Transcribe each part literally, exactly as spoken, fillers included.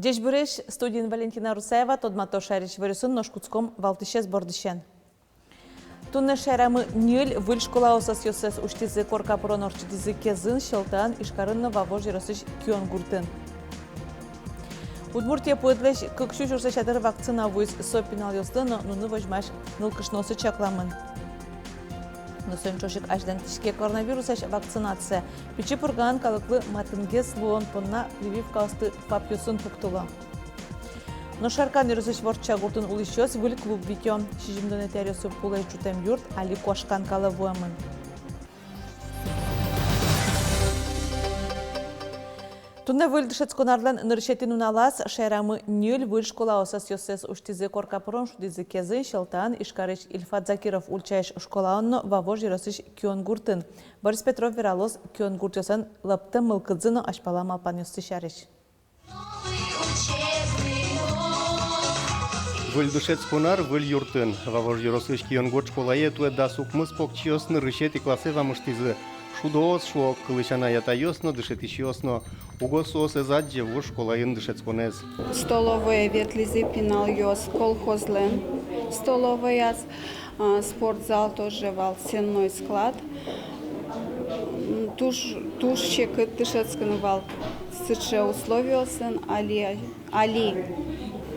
Ӟечбуресь! Студиын Валентина Русаева. Тодмато шаерысь иворъёсын, нош кутском валтӥсез бордысен. Туннэ шаерамы ньыль выль школаос ӧсъёссэс усьтӥзы. Коркапурон ортчытӥзы Кезын, Сьӧлтаын, Ижкарын но Вавож ёросысь Кион гуртын. Удмуртие пуэдлэсь кык сю сюрслэсь ятыр вакцина вуиз. Со пиналъёслы но нуны возьмась нылкышноослы чакламын. Но соин ӵош ик азьланьтӥське коронавирусэсь вакцинация. Пичи Пургаын калыклы матынгес луон понна прививкаосты ФАПъёсын пуктыло. Нош Шаркан ёросысь Ворча гуртын улӥсьёс выль клуб витё. Сизьымдонэтӥ аръёсы пулэсь ӝутэм юрт али куашкан калэ вуэмын. Туннэ, выль дышетскон арлэн нырысетӥ нуналаз, шаерамы ньыль выль школаос ӧсъёссэс усьтӥзы. Коркапурон шудӥзы Кезын, Сьӧлтаын, Ижкарысь Ильфат Закиров ульчаысь школаын но Вавож ёросысь Кион гуртын. Борис Петров вералоз Кион гуртъёслэн лэптэм мылкыдзы но азьпала малпанъёссы сярысь. Выль дышетскон ар выль юртын. Вавож ёросысь Кион гурт школае туэ дас укмыс покчиос нырысетӥ классэ вамыштӥзы. Шудоос, шуо кылысь анай-атайёс но, дышетӥсьёс но. Уго соос ӧз адӟе вуж школаын дышетсконэз. Столовое ветлӥзы пиналъёс, колхозлэн столовояз. А, спортзал тоже вал, сенной склад. М, туж, туж секыт дышетскыны вал сыӵе условиосын. Али, али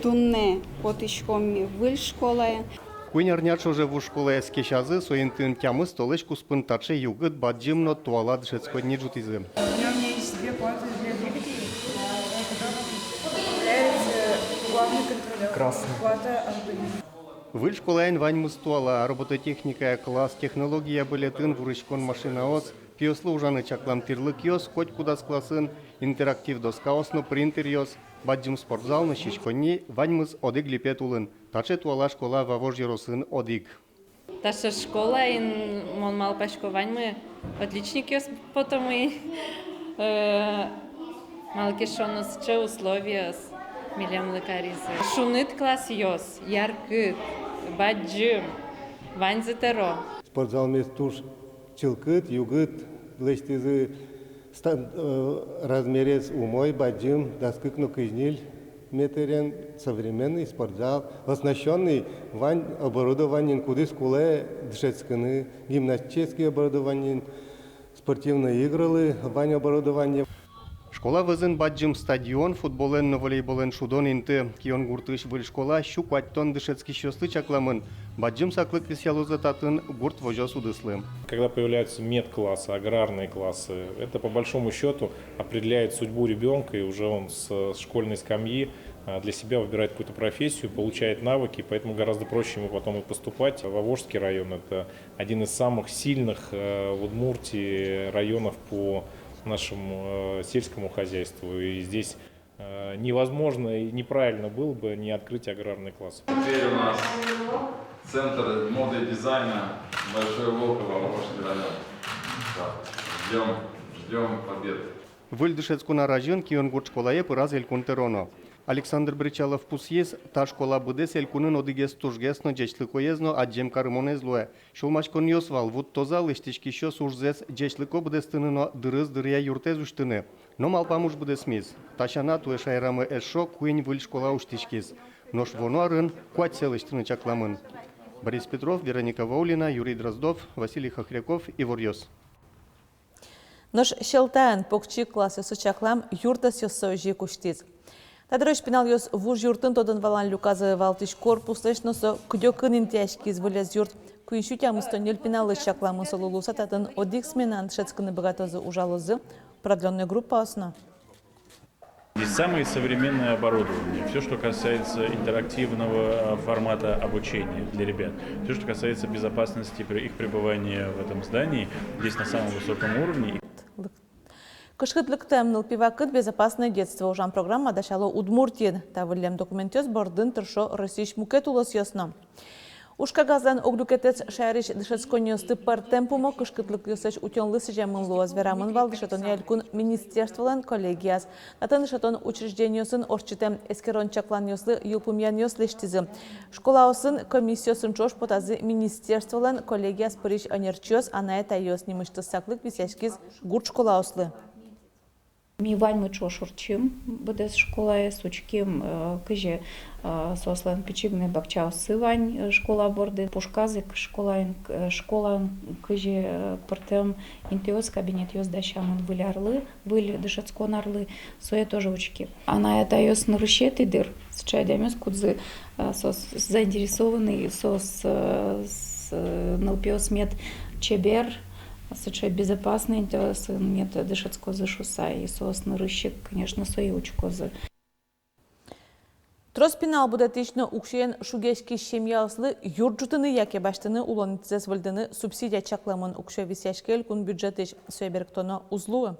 туннэ потӥськом ми выль школае. Куинь арня ӵоже вуж школаез кесязы, со интыын тямыс толэзь куспын таӵе югыт, бадӟым но туала дышетсконни ӝутӥзы. У меня есть две палаты для двигателей, э, которые управляют, э, главный контролёр. Красный. Палата Антонина. Выль школаын ваньмыз туала: робототехникая класс, технология бӧлетын вуриськон машинаос, пиослы ужаны чаклам тӥрлыкъёс, котькудаз классын интерактив доскаос но принтеръёс, бадӟым спортзал но сиськонни, ваньмыз одӥг липет улын. Таӵе туала школа Вавож ёросын одӥг. Таӵе школаын, мон малпасько, ваньмы отличникъёс потомы. Э, малы ке шуоно, сыӵе условиос милемлы каризы. Шуныт классъёс, яркыт, бадӟым, ваньзы тӧро. Спортзалмес туж чылкыт, югыт лэсьтӥзы. Ста-, э, размерез умой, бадӟым, дас кык но кызь ньыль метрен, современный спортзал, оснащённый вань оборудованиен, кудӥз кулэ дышетскыны, гимнастический оборудованиен, спортивной игралы вань оборудование. Школа вӧзын бадӟым стадион, футболэн но волейболэн шудон инты. Кион гуртысь выль школа сю куатьтон дышетскисьёслы чакламын. Бадӟым саклык висъялозы татын гурт возёс удыслы. Когда появляются медклассы, аграрные классы, это, по большому счёту, определяет судьбу ребёнка, и уже он с, с школьной скамьи, а, для себя выбирает какую-то профессию, получает навыки, поэтому гораздо проще ему потом и поступать. Вавожский район — это один из самых сильных, э, в Удмуртии районов по нашему, э, сельскому хозяйству, и здесь, э, невозможно и неправильно было бы не открыть аграрный класс. Теперь у нас центр моды и дизайна «Большой Волково», Вавожский район. Да. Ждём, ждём побед. Выль дышетскон ар азьын Кион гурт школае пыраз элькун тӧро но. Александр Бречалов пусйиз: та школа быдэс элькунын одӥгез тужгес но ӟечлыкоез но адӟем карымонэз луэ. Сюлмаськонъёс вал, вуттоз-а лэсьтӥськисьёс ужзэс ӟечлыко быдэстыны но дырыз дыръя юртэз усьтыны. Но малпам уж быдэсмиз. Та сяна, туэ шаерамы эшшо куинь выль школа усьтӥськиз. Нош вуоно арын куатьсэ лэсьтыны чакламын. Борис Петров, Вероника Ваулина, Юрий Дроздов, Василий Хохряков, «Иворъёс». Нош Сьӧлтаын покчи классъёсы чаклам юрт ӧсъёссэ озьы ик усьтӥз. Та дырозь пиналъёс вуж юртын тодон-валан люказы валтӥсь корпуслэсь, но со кыдёкын интыяськиз. Вылез юрт куинь сю тямыстон ньыль пиналлы чакламын. Со луыса татын одӥг сменаен дышетскыны быгатозы, ужалозы продлённой группаос но. Здесь самое современное оборудование. Всё, что касается интерактивного, э, формата обучения для ребят, всё, что касается безопасности при их пребывании в этом здании, здесь на самом высоком уровне. Кышкытлыктэм нылпи вакыт, «Безопасное детство» ужан программа дасяло Удмуртиын. Та выллем документъёс бордын тыршо Россиысь мукет улосъёс но. Ужкагазлэн ог люкетэз шаерысь дышетсконниосты пӧртэм пумо кышкытлыкъёслэсь утёнлы сӥземын луоз, верамын вал дышетонъя элькун министерстволэн коллегияз. Татын дышетон учреждениосын ортчытэм эскерон-чакланъёслы йылпумъянъёс лэсьтӥзы. Школаосын комиссиосын ӵош потазы министерстволэн коллегияз пырись ӧнерчиос, анай-атайёс. Нимысьтыз саклык висъяськиз гурт школаослы. Ми ваньмы ӵош ортчим быдэс школаез, учким, э, кызьы, э, соослэн пичи гинэ бакчаоссы вань, э, школа борды. Пушказ ик школаын, э, школаын кызьы, э, пӧртэм интыос, кабинетъёс дасямын выль арлы, выль дышетскон арлы, сое тоже учким. Анай-атайёс нырысетӥ дыр сыӵе адямиос, кудзы, э, соос заинтересованы, соос, э, с-, э, нылпиос мед чебер, сыӵе безопасной интыосын мед дышетскозы шуыса, и соос нырысь ик, конечно, сое учкозы. Трос пинал будэтӥсь но уксёен шугъяськись семьяослы юрт ӝутыны яке басьтыны улонзэс выльдыны субсидия чакламын. Уксё висъяське элькун бюджетысь, сое берыктоно уз луы.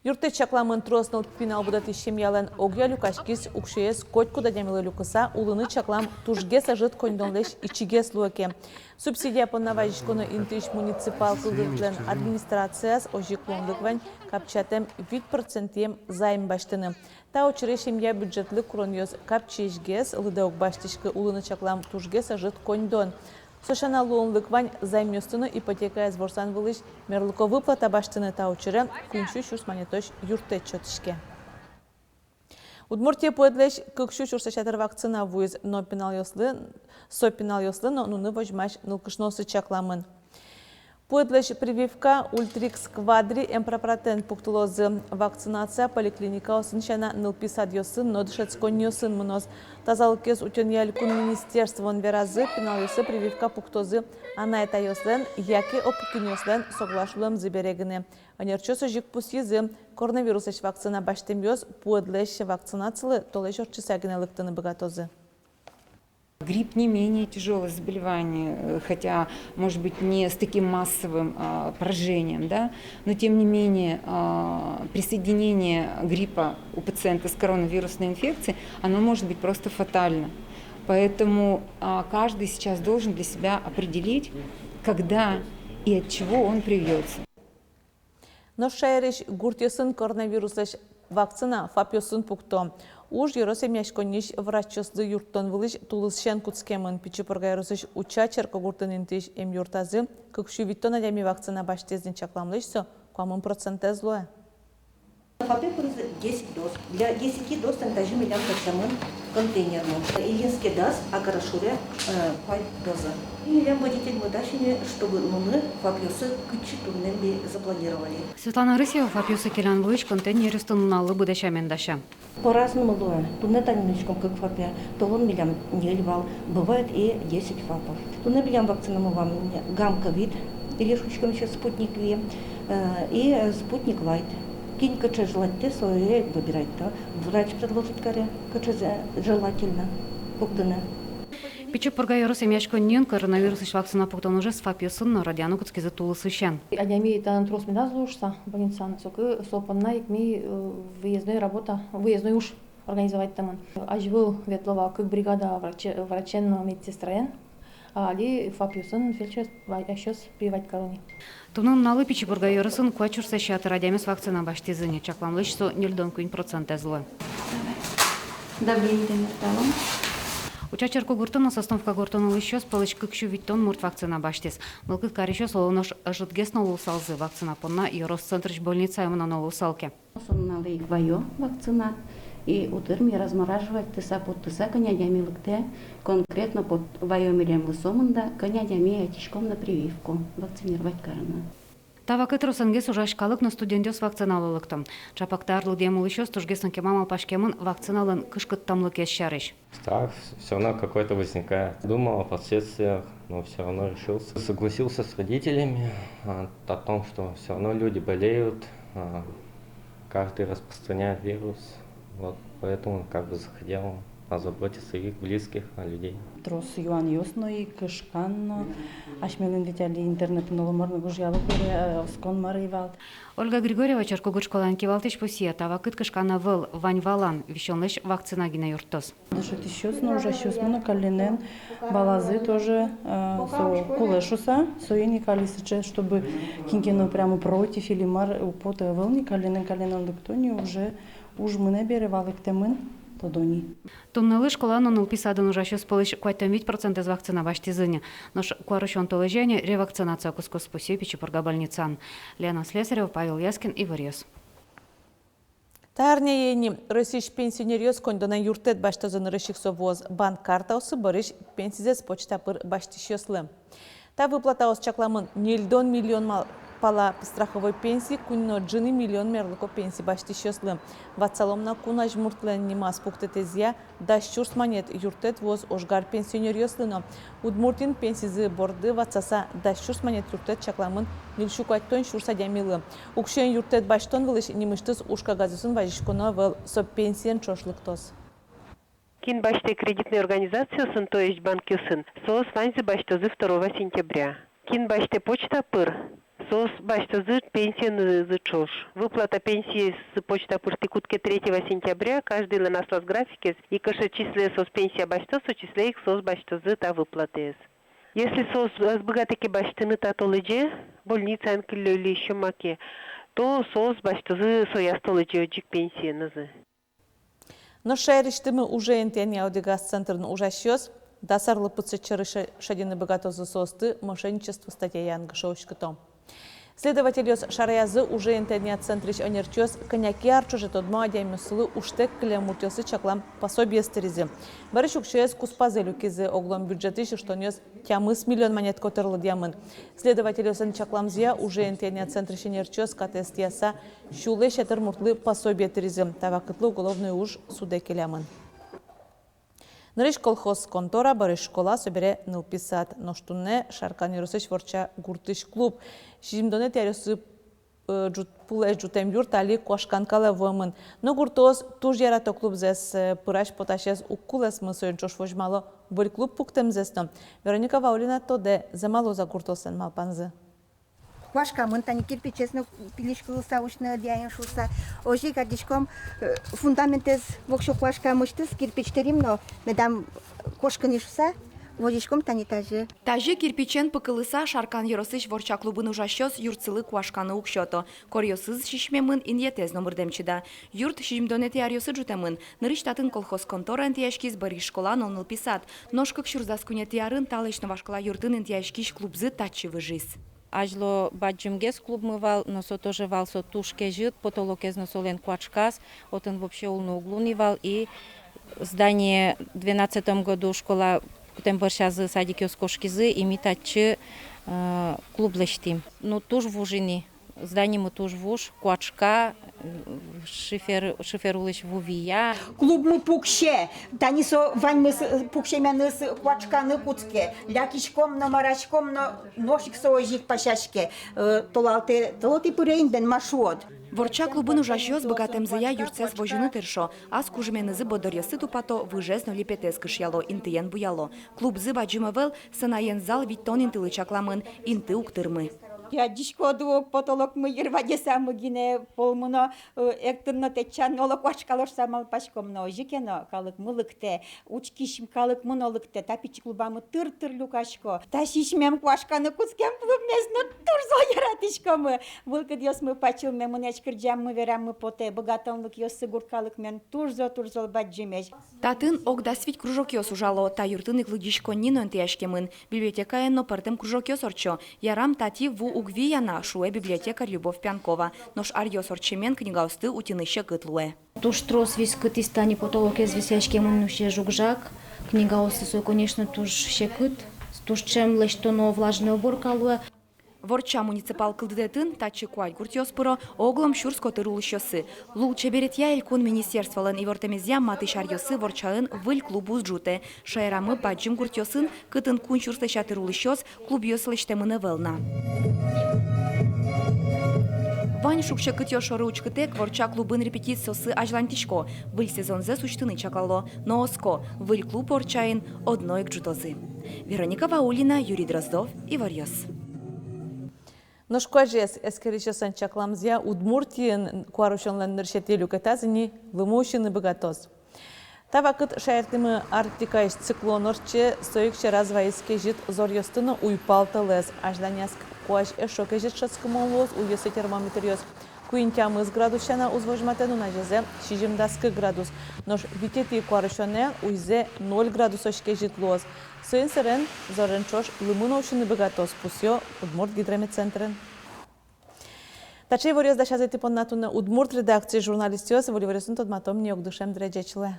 Юрттэт чакламын: трос ныл-пинал будэтӥсь семьялэн огъя люкаськись уксёез котькуд адямилы люкыса улыны чаклам тужгес ӧжыт коньдонлэсь ичигес луэ ке. Субсидия понна вазиськоно интыысь муниципал кылдытэтлэн администрацияз. Озьы ик луонлык вань, капчиатэм вить процентъем займ басьтыны. Та учыре семья бюджетлы куронъёс капчиесьгес, лыдэ уг басьтӥськы улыны чаклам тужгес ӧжыт коньдон. Со сяна луонлык вань займъёсты но ипотекаез ворсан вылысь мерлыко выплата басьтыны. Та учыре куинь сю сюрс манетозь юрттэт сётӥське. Удмуртие пуэдлэсь кык сю сюрсэсь ятыр вакцина вуиз, но пиналъёслы, со пиналъёслы но нуны возьмась нылкышноослы чакламын. Пуэдлэсь прививка Ультрикс Квадри эмпрепаратэн пуктылозы. Вакцинация поликлиникаосын сяна, нылпи садъёсын но дышетсконниосын мыноз. Тазалыкез утёнъя элькун министерствоын веразы: пиналъёслы прививка пуктозы анай-атайёслэн яке опекунъёслэн соглаш луэмзы бере гинэ. Ӧнерчиос озьы ик пусйизы: коронавируслэсь вакцина басьтэмъёс пуэдлэсь вакцинацилы толэзь ортчыса гинэ лыктыны быгатозы. Грипп не менее тяжёлое заболевание, э, хотя, может быть, не с таким массовым, а, поражением, да, но тем не менее, а, присоединение гриппа у пациента с коронавирусной инфекцией, оно может быть просто фатально. Поэтому, а, каждый сейчас должен для себя определить, когда и от чего он привьётся. Нош шаерысь гуртъёсын коронавируслэсь вакцина ФАПъёсын пукто. Уж ёрос эмъяськонниысь врачъёслы юрттон вылысь тулысысен кутскемын. Пичи Пурга ёросысь Уча черкогуртын интыысь эмъюртазы кык сю витьтон адями вакцина басьтӥз ни. Чакламлэсь со куамын процентэз луэ. ФАПе кулэ десять доз. Для десяти доз тани тазьы милям капчамын контейнермы. Ильинске дас, а Карашуре, э, куать доза. И милям водительмы дась ини, чтобы нуны ФАПъёсы, кытчы туннэ ми запланировали. Светлана Рысева ФАПъёсы келян вылысь контейнеръёсты нуналлы быдэ сямен дася. По-разному луэ. Туннэ тани нуиськом кык ФАПе, толон милям ньыль вал, бывает и десять ФАПов. Туннэ милям вакцинамы вал гам-ковид, или шуиськом ещё Спутник Ви, э, и, э, Спутник Лайт. Кин кыӵе желательно, сое выбирать, то врач предложить каре, кыӵе желательно пуктыны. Пичи Пурга ёрос эмъяськонниын коронавируслэсь вакцина пуктон ужез ФАПъёсын но радъяны кутскизы тулысысен. Адями татын трос медаз луы шуса больницаын, соку со понна ик ми, э, выездной работа, выездной уж организовать каримы. Азьвыл ветло вал кык бригада враче-, врачен но медсестраен, а али ФАПъёсын фельдшер ва-, асьсэос прививать каро ни. Туннэ нуналлы Пичи Пурга ёросын куать сюрсэсь ятыр адямиос вакцина басьтӥзы ни. Чакламлэсь со ньыльдон куинь процентэз луэ. Давление тани талон. Уча черкогуртын но Сосновка гуртын улӥсьёс пӧлысь кык сю витьтон мурт вакцина басьтӥз. Мылкыд карисьёс оло нош ӧжытгес но луысалзы, вакцина понна ёрос центрысь больницае мыноно луысал ке. Со нуналлы ик ваё вакцина, и утыр ми размораживать карыса, поттыса, кӧня адями лыктэ, конкретно пот-, ваё милемлы сомында, кӧня адями ӧтиськом на прививку, вакцинировать карыны. Та вакытэ тросэнгес ужась калык но студентъёс вакциналы лыкто. Чапак та арлыдъем улӥсьёс тужгес но кема малпаськемын вакциналэн кышкыттэмлыкез сярысь. Страх всё равно какой-то возникает. Думал о последствиях, но всё равно решился. Согласился с родителями, а, о том, что всё равно люди болеют, а, каждый распространяет вирус. Вот поэтому как бы захотел озаботиться о своих близких, о людей. Трос юанъёс но ик, кышкан но. Асьмелэн ведь али интернетын оло мар но гожъяло бере, э, оскон мар ӧй вал. Ольга Григорьева, черкогурт школаын кивалтӥсь, пусъе: та вакыт кышкан ӧвӧл, вань валан, висёнлэсь вакцина гинэ юрттоз. Дышетӥсьёс но, ужасьёс но каллен валазы тоже, э, со кулэ шуыса, соин ик али сыӵе, чтобы кин ке но прямо против или мар, уг поты ӧвӧл ни, каллен, каллен лыкто ни, уже уж мынэ бере, валэктэмын, тодо ни. Туннэлы школаын но нылпи садын ужасьёс пӧлысь куатьтон вить процентэз вакцина басьтӥзы ни. Нош куарусён толэзе ини ревакцинация кутскоз, пусъе Пичи Пурга больницаын. Лена Слесарева, Павел Яскин, «Иворъёс». Та арняе ини Россиысь пенсионеръёс коньдонэн юрттэт басьтозы. Нырысь ик со вуоз банк картаосы бӧрысь пенсизэс почта пыр басьтӥсьёслы. Та выплатаос чакламын ньыльдон миллион мал-, пала страховой пенсии, куинь но ӝыны миллион мерлыко пенсии басьтӥсьёслы. Ватсалом на, кун азьмуртлэн нимаз пуктэтэзъя дас сюрс манет юрттэт вуоз ожгар пенсионеръёслы но. Удмуртиын пенсизы борды ватсаса дас сюрс манет юрттэт чакламын ньыль сю куатьтон сюрс адямилы. Уксёен юрттэт басьтон вылысь нимысьтыз ужкагазъёсын вазиськоно ӧвӧл, со пенсиен ӵош лыктоз. Кин басьтэ кредитной организациосын, то есть банкъёсын, соос ваньзы басьтозы второго сентября. Кин басьтэ почта пыр, соос басьтозы пенсиенызы ӵош. Выплата пенсиез почта пыртӥ кутске третьего сентября, каждыйлэн аслаз графикез, и кыӵе числое соос пенсия басьто, со числое ик соос басьтозы та выплатаез. Если соос ӧз быгатэ ке басьтыны та толэзе, больницаын кыллё или ещё маке, то соос басьтозы сояз толэзе озьы ик пенсиенызы. Нош шаерысьтымы уже интыянъя одӥгаз центрын ужасьёс дас арлы пытсэт сьӧры ше-, шедьыны быгатозы. Соосты мошенничество статьяя янгыше уськыто. Следовательёс шараязы уже интыянъя центрысь ӧнерчиос кӧня ке ар ӵоже тодмо адямиослы ужтэк кылем муртъёслы чаклам пособиез тыризы. Бӧрысь уксёез куспазы люкизы. Оглом бюджетысь ыштонъёс тямыс миллион манет котыр лыдъямын. Следовательёслэн чакламзыя, уже интыянъя центрысь ӧнерчиос катэз тӥяса сюлэсь ятыр муртлы пособие тыризы. Та вакытлы уголовной уж судэ келямын. Нырысь колхоз контора, бӧрысь школа, собере нылпи сад. Нош туннэ Шаркан ёросысь Ворча гуртысь клуб. Сизьымдонэтӥ аръёсы, э, ӝут-, пулэсь ӝутэм юрт али куашкан калэ вуэмын. Но гуртоос туж ярато клубзэс, э, пырась-потасез уг кулэсмы, соин ӵош возьмало выль клуб пуктэмзэс но. Вероника Ваулина тодэ, зэмало-а гуртоослэн малпанзы. Куашкамын тани кирпичез но пилиськылыса усьтыны ӧдъяны шуыса. Озьы ик адӟиськом, э, фундаментэз воксё куашкамысьтыз кирпич тырим но, медам кошкы ни шуыса, возиськом тани тазьы. Тазьы кирпичен пыкылыса Шаркан ёросысь Ворча клубын ужасьёс юртсылы куашканы уг сёто. Коръёсыз сисьмемын, инъетэз номырдэм чида. Юрт сизьымдонэтӥ аръёсы ӝутэмын. Нырысь татын колхоз контора интыяськиз, бӧрысь школа но нылпи сад. Нош кык сюрс дас куинетӥ арын талэсь но вашкала юртын интыяськись клубзы татчы выжиз. Азьло бадӟымгес клубмы вал, но со тоже вал со туж кезьыт, потолокез но солэн куашказ, отын вообще улыны уг луы ни вал, и здание двенадцатом году школа кутэм бӧрсязы садикъёс кошкизы, и ми татчы, э, клуб лэсьтӥм. Ну, туж вуж ини, зданимы туж вуж, куашка, шифер, шифер улысь ву вия. Клубмы пуксе, тани со ваньмыз, э, пуксеменыз куашканы кутске. Лякиськом но, мараськом но, нош ик со озьы ик пасяське. Э, толалтэ, толалтэ пыре ини, бен, ма шуод. Ворча клубын ужасьёс быгатэмзыя юртсэс возьыны тыршо. Ас кужыменызы борддоръёсты тупато, выжез но липетэз кышъяло, интыен буяло. Клубзы бадӟым ӧвӧл, сценаен зал витьтон интылы чакламын, инты уг тырмы. Адӟиськод ук, потолокмы йыр вадесамы гинэ, полмы но, э, эктыны но, тэтчаны но оло куашкало шуса малпаськом но, озьы ке но, калыкмы лыктэ, учкись калыкмы но лыктэ, та пичи клубамы тыр-тыр люкасько. Та сисьмем куашканы кутскем клубмес но туж зол яратӥськомы. Мылкыдъёсмы пачылмемын, эч кырӟаммы, вераммы потэ, быгатонлыкъёссы гурт калыкмылэн туж зол, туж зол бадӟымесь. Татын ог дас вить кружокъёс ужало, та юртын ик лыдӟись коньы но интыяськемын, библиотекаын но пӧртэм кружокъёс ортчо. Ярам, татӥ ву уг вия на, шуэ библиотекарь Любовь Пьянкова. Нош аръёс ортчемен книгаосты утьыны секыт луэ. Туж трос вискытӥз, тани потолокез висъяськемын, нусе жуг-жаг. Книгаосты со, конечно, туж секыт, туж ӵем лэсьтоно, влажная уборка луэ. Ворча муниципал кылдытэтын татчы куать гуртъёс пыро, оглом сюрс котыр улӥсьёссы. Лулчеберетъя элькун министерстволэн ивортэмезъя, матысь аръёсы Ворчаын выль клуб уз ӝутэ. Шаерамы бадӟым гуртъёсын, кытын куинь сюрслэсь ятыр улӥсьёс, клубъёс лэсьтэмын ӧвӧл на. Вань шуг-секытъёс шоры учкытэк, Ворча клубын репетициоссы азьланьтӥсько, выль сезонзэс усьтыны чаклало. Но оско, выль клуб Ворчаын одно ик ӝутозы. Вероника Ваулина, Юрий Дроздов, «Иворъёс». Нош куазез эскерисьёслэн чакламзыя, Удмуртиын куарусёнлэн нырысетӥ люкетаз ини лымы усьыны быгатоз. Та вакыт шаертӥмы Арктикаысь циклон ортче, со ик сьӧраз вайиз кезьыт зоръёсты но уйпал тӧлэз. Азьланяз куазь эшшо кезьыт шӧдскымон луоз, уйёсы термометръёс куинь-тямыс градус сяна уз возьматэ, нуназезэ сизьым-дас кык градус. Нош витетӥ куарусёнэ уйзэ ноль градусозь кезьыт луоз. Соин сэрен зорен ӵош лымы но усьыны быгатоз, пусъё Удмурт гидрометцентрын. Таӵе иворъёс дасязы тӥ понна туннэ удмурт редакциысь журналистъёс. Выль иворъёсын тодматом ни ог дышем дыре. Ӟеч луэ.